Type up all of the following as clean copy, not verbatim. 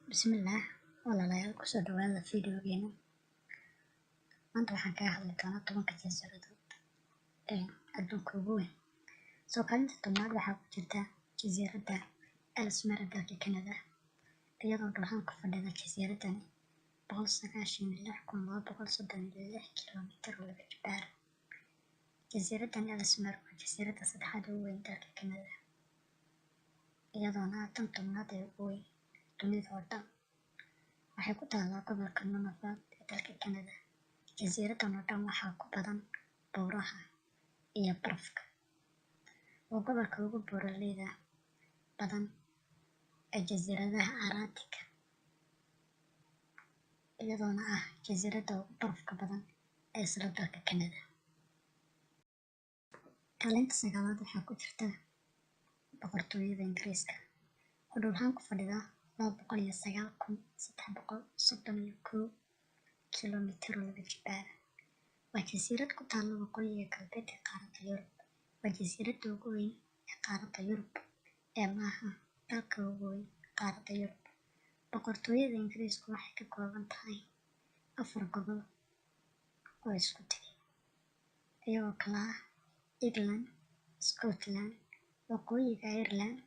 Bismillaah, walaalayaal, kusoo dhawaada videogeena. Maanta waxaan kaga hadli doonaa 10-ka jasiiradood ee adduunka ugu weyn. Soo kaalinta 10aad waxaa ku jirta jasiiradda Ellesmere, dalka Canada, iyadoo dhul ahaan ku fadhida jasiiraddani 196,236 kiiloomitir oo laba jibbaar. Jasiiraddan Ellesmere waa jasiiradda saddexaad ugu weyn dalka Canada, iyadoona ah tan 10aad ee ugu weyn dunida oo dhan. Waxay ku taallaa gobolka Nunavut ee dalka Canada. Jasiiraddan oo dhan waxaa ku badan buuraha iyo barafka. Waa gobolka ugu buuraleyda badan ee jasiiradaha Arctic, iyadoona ah jasiiradda ugu barafka badan ee isla dalka Canada. Kaalinta sagaalaad waxaa ku jirta Boqortooyada Ingiriiska, oo dhul ahaan ku fadhida 209,331 kiiloomitir oo laba jibbaar. Waa jasiirad ku taalla waqooyiga galbeed ee qaaradda Yurub. Waa jasiiradda ugu weyn ee qaaradda Yurub ee maaha dalka ugu weyn qaaradda Yurub. Boqortooyada Ingiriisku waxay ka kooban tahay afar gobol oo isku tegay, iyagoo kala ah England, Scotland, Waqooyiga Ireland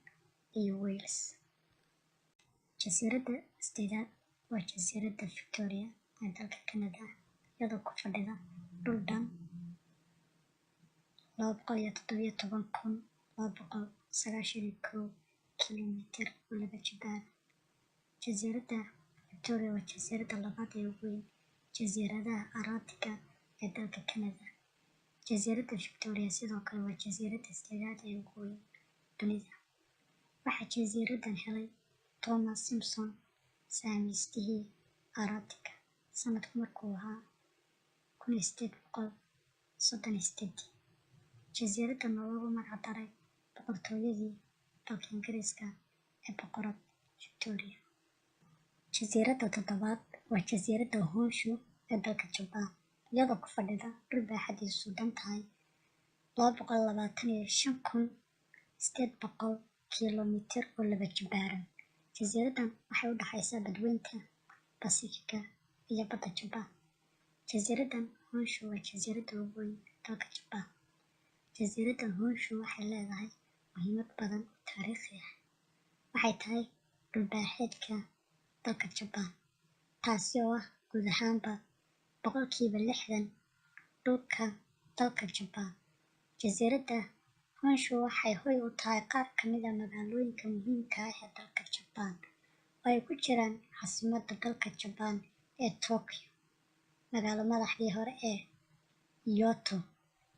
iyo Wales. Jasiiradda sideedaad waa jasiiradda Victoria ee dalka Canada, iyadoo ku fadhida dhul dhan 217,291 kiiloomitir oo laba jibbaar. Jasiiradda Victoria waa jasiiradda labaad ee ugu weyn jasiiradaha Arctic ee dalka Canada. Jasiiradda Victoria sidoo kale waa jasiiradda sideedaad ee ugu weyn dunida. Waxaa jasiiraddan helay Thomas Simpson, sahamistihii Arctic, sanadku markuu ahaa 1838. Jasiiraddan oo loogu magac daray boqortooyadii dalka Ingiriiska ee Boqorad Victoria. Jasiiradda toddobaad waa jasiiradda Honshu ee dalka Jabaan, iyadoo ku fadhida dhul baaxadiisu dhan tahay 225,800 kiiloomitir oo laba jibaaran. Jasiiraddan waxay u dhaxaysaa badweynta Basifiga iyo badda Jabaan. Jasiiraddan Honshu waa jasiiradda ugu weyn dalka Jabaan. Jasiiradda Honshu waxay leedahay muhiimad badan oo taariikhi ah. Waxay tahay dhul baaxeedka dalka Jabaan, taasi oo ah guud ahaanba 60% dhulka dalka Jabaan. Jasiiradda Honshu waxay hoy u tahay qaar ka mid ah magaalooyinka muhiimka ah ee dalka Jabaan, oo ay ku jiraan caasimadda dalka Jabaan ee Tokyo, magaalo madaxdii hore ee Kyoto,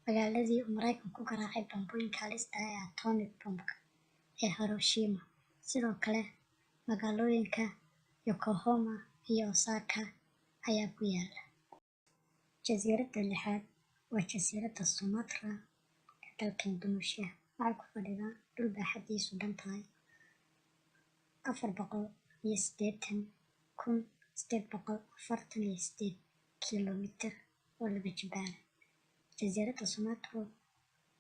magaaladii uu Maraykanku ku garaacay bambooyinka halista ah ee atomic bomb-ka ee Hiroshima. Sidoo kale magaalooyinka Yokohama iyo Osaka ayaa ku yaala. Jasiiradda lixaad waa jasiiradda Sumatra ee dalka Indonesia. Waxay ku fadhidaa dhul baaxadiisu dhan tahay 480,848 kiiloomitir oo laba jibaaran. Jasiiradda Sumatra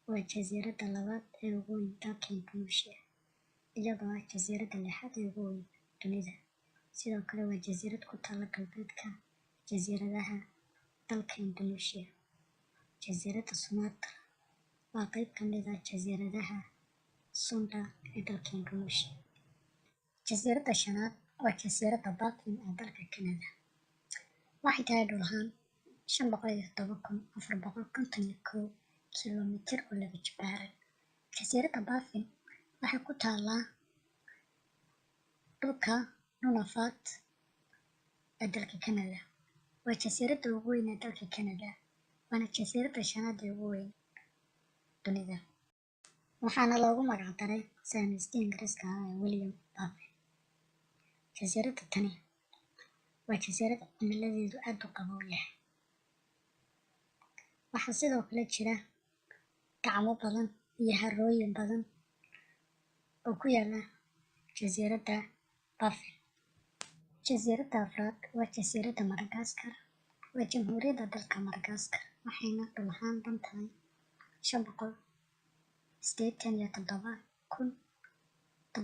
waa jasiiradda labaad ee ugu weyn dalka Indonesia, iyadoo ah jasiiradda lixaad ee ugu weyn dunida. Sidoo kale waa jasiirad ku taalla galbeedka jasiiradaha dalka Indonesia. Jasiiradda Sumatra waa qayb ka mid ah jasiiradaha Sunda ee dalka Indonesia. Jasiiradda shanaad waa jasiiradda Baffin ee dalka Canada. Waxay tahay dhul ahaan 507,451 kiiloomitir oo laba jibaaran. Jasiiradda Baffin waxay ku taallaa dhulka Nunavut ee dalka Canada. Waa jasiiradda ugu weyn ee dalka Canada, waana jasiiradda shanaad ee ugu weyn dunida. Waxaana loogu magac daray saynistii Ingiriiska ah ee William Baffin. Jasiiradda tani waa jasiirad cimiladeedu aad u qabow yahay. Waxaa sidoo kale jira gacmo badan iyo harooyin badan oo ku yaala jasiiradda Baffin. Jasiiradda afraad waa jasiiradda Madagascar. Waa jamhuuriyadda dalka Madagascar, waxayna dhul ahaan dhan tahay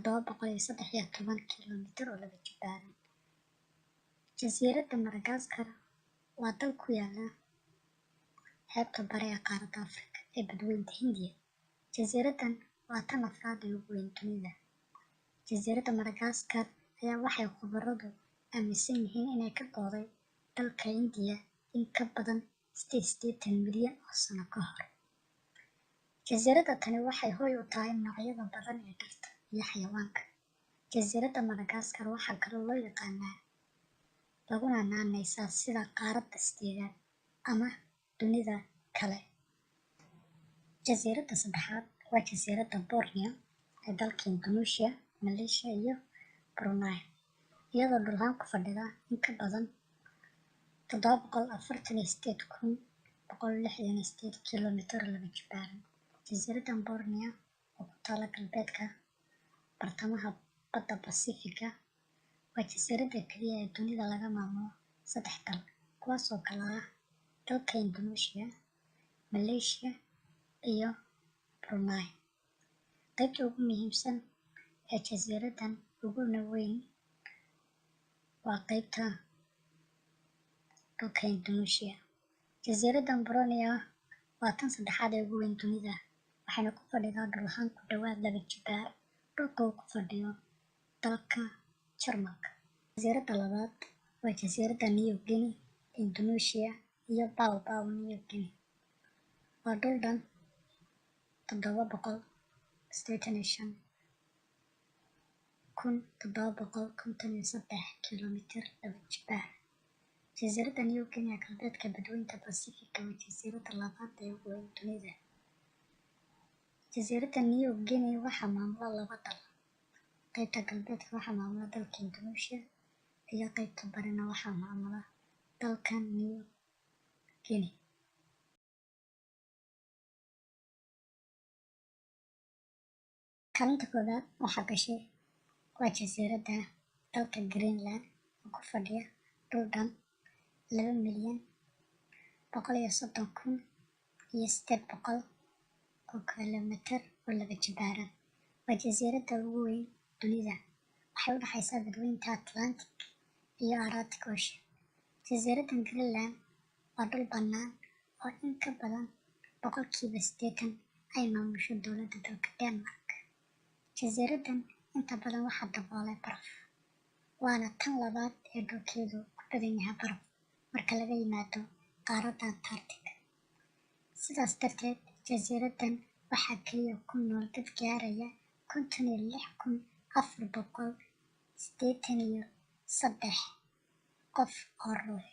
587,713 kiiloomitir oo laba jibaaran. Jasiiradda Madagaskar waa dal ku yaala xeebta bari ee qaaradda Afrika ee badweynta Hindiya. Jasiiraddan waa tan afraad ee ugu weyn dunida. Jasiiradda Madagaskar ayaa waxay khubaradu aaminsan yihiin inay ka go'day dalka Hindiya in ka badan 88 milyan oo sano ka hor. Jasiiradda tani waxay hoy u tahay noocyada badan ee dhirta iyo xayawaanka. Jasiiradda Madagaskar waxaa kaloo loo yaqaanaa laguna naanaysaa sida qaaradda sideedaad ama dunida kale. Jasiiradda saddexaad waa jasiiradda Borneo ee dalka Indonesia, Malaysia iyo Brunei, iyadoo dhul ahaan ku fadhida in ka badan 748,168 kiiloomitir laba jibaaran. Jasiiraddan Borneo oo ku taalla galbeedka bartamaha badda Pacific-ga waa jasiiradda kaliya ee dunida laga maamulo saddex dal, kuwaas oo kala ah dalka Indonesia, Malaysia iyo Brunei. Qaybta ugu muhiimsan ee jasiiraddan uguna weyn waa qaybta dhulka Indonesia. Jasiiraddan Borneo waa tan saddexaad ee ugu weyn dunida, waxayna ku fadhidaa dhul ahaan ku dhawaad laba jibaar dhulka uu ku fadhiyo dalka Jarmalka. Jasiiradda labaad waa jasiiradda New Guinea, Indonesia iyo Papua New Guinea. Waa dhul dhan 785,753 kiiloomitir laba jibaar. Jasiiradda New Guinea ee galbeedka badweynta Pacific-ga waa jasiiradda labaad ee ugu weyn dunida. Jasiiradda New Guinea waxaa maamula laba dal. Qaybta galbeedka waxaa maamula dalka Indonesia iyo qaybta barina waxaa maamula dalka New Guinea. Kaalinta koowaad waxaa gashay waa jasiiradda dalka Greenland oo ku fadhiya dhul dhan 2,130,800 oo kiiloomitir oo laba jibaaran. Waa jasiiradda ugu weyn dunida. Waxay u dhaxaysaa badweynta Atlantic iyo Arctic Ocean. Jasiiraddan Greenland waa dhul bannaan oo in ka badan 80% ay maamusho dowladda dalka Denmark. Jasiiraddan inta badan waxaa daboolay baraf, waana tan labaad ee dhulkeedu ku badan yahay baraf marka laga yimaado qaaradda Antarctic. Sidaas darteed, jasiiraddan waxaa kaliya ku nool dad gaaraya 56,483 qof oo ruux.